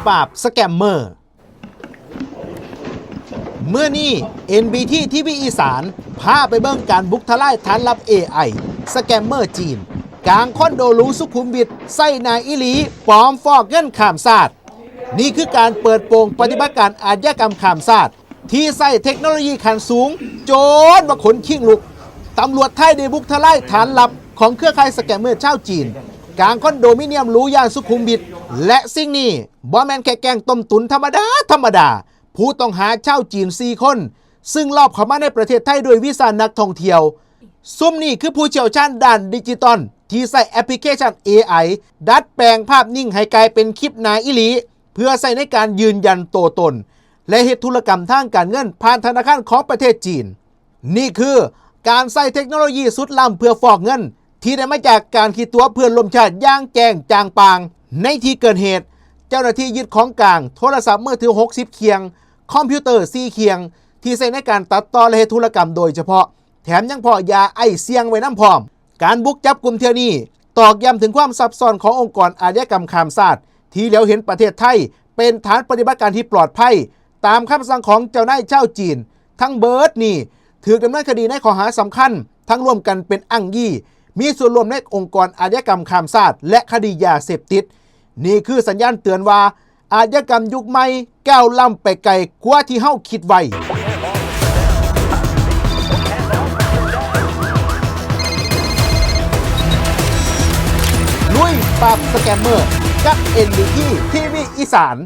ປາບສະແກມເມີ. ມື້ນີ້ ເອັນບີທີ ທີວີ ອີສານ ພາໄປເບິ່ງການບຸກທະລາຍຖານລັບ ເອໄອ ສະແກມເມີຈີນ ກາງຄອນໂດຫຼູສຸຂຸມວິດ ໃຊ້ໜ້າອີ່ຫຼີ ປອມຟອກເງິນຂ້າມຊາດ. ນີ້ຄືການເປີດໂປງປະຕິບັດການອາດຍາກຳຂ້າມຊາດ ທີ່ໃຊ້ເທັກໂນໂລຢີຂັ້ນສູງ ຈົນວ່າຂົນຄີງລຸກ. ຕຳຫຼວດໄທໄດ້ບຸກທະລາຍຖານລັບຂອງເຄືອຂ່າຍສະແກມເມີຊາວຈີນ ກາງຄອນໂດມິນຽມຫຼູ ຍ່ານສຸຂຸມວິດ ແລະ ສິ່ງນີ້ບໍ່ແມ່ນແຄ່ແກ໊ງຕົ້ມຕຸ໋ນທຳມະດາໆ. ຜູ້ຕ້ອງຫາຊາວຈີນສີ່ຄົນ ຊຶ່ງລອບເຂົ້າມາໃນປະເທດໄທດ້ວຍວີຊານັກທ່ອງທ່ຽວ. ຊຸມນີ້ຄືຜູ້ຊ່ຽວຊານດ້ານດິຈິຕອນ ທີ່ໃຊ້ແອັບພລິເຄຊັນ ເອໄອ ດັດແປງພາບນິ້ງໃຫ້ກາຍເປັນຄລິບໜ້າອີ່ຫຼີ ເພື່ອໃຊ້ໃນການຢືນຢັນໂຕຕົນ ແລະ ເຮັດທຸລະກຳທາງການເງິນຜ່ານທະນາຄານຂອງປະເທດຈີນ. ນີ້ຄືການໃຊ້ເທັກໂນໂລຢີສຸດລ້ຳເພື່ອຟອກເງິນ ທີ່ໄດ້ມາຈາກການຄິດຕົວເພື່ອນຮ່ວມຊາດຢ່າງແຈ້ງຈ່າງປ່າງ. ໃນທີ່ເກີດເຫດ, ເຈົ້າໜ້າທີ່ຍຶດຂອງກາງ ໂທລະສັບມືຖືຫົກສິບເຄື່ອງ, ຄອມພິວເຕີສີ່ເຄື່ອງ ທີ່ໃຊ້ໃນການຕັດຕໍ່ ແລະ ເຮັດທຸລະກຳໂດຍສະເພາະ, ແຖມຍັງພໍ້ຢາໄອສ໌ສ່ຽງໄວ້ນຳພ້ອມ. ການບຸກຈັບກຸມເທື່ອນີ້ ຕອກຢ້ຳເຖິງຄວາມຊັບຊ້ອນຂອງອົງກອນອາດຍາກຳຂ້າມຊາດ ທີ່ຫຼຽວເຫັນປະເທດໄທເປັນຖານປະຕິບັດການທີ່ປອດໄພ ຕາມຄຳສັ່ງຂອງເຈົ້ານາຍຊາວຈີນ. ທັງເບີດນີ້ຖືກດຳເນີນຄະດີໃນຂໍ້ຫາສຳຄັນ ທັງຮ່ວມກັນເປັນອ້າງຢີ້, ມີສ່ວນຮ່ວມໃນອົງກອນອາດຍາກຳຂ້າມຊາດ ແລະ ຄະດີຢາເສບຕິດ. ນີ້ຄືສັນຍານເຕືອນວ່າ ອາດຍາກຳຍຸກໃໝ່ກ້າວລ້ຳໄປໄກກວ່າທີ່ເຮົາຄິດໄວ້. ລຸຍປາບສະແກມເມີກັບ ເອັນບີທີ ທີວີ ອີສານ.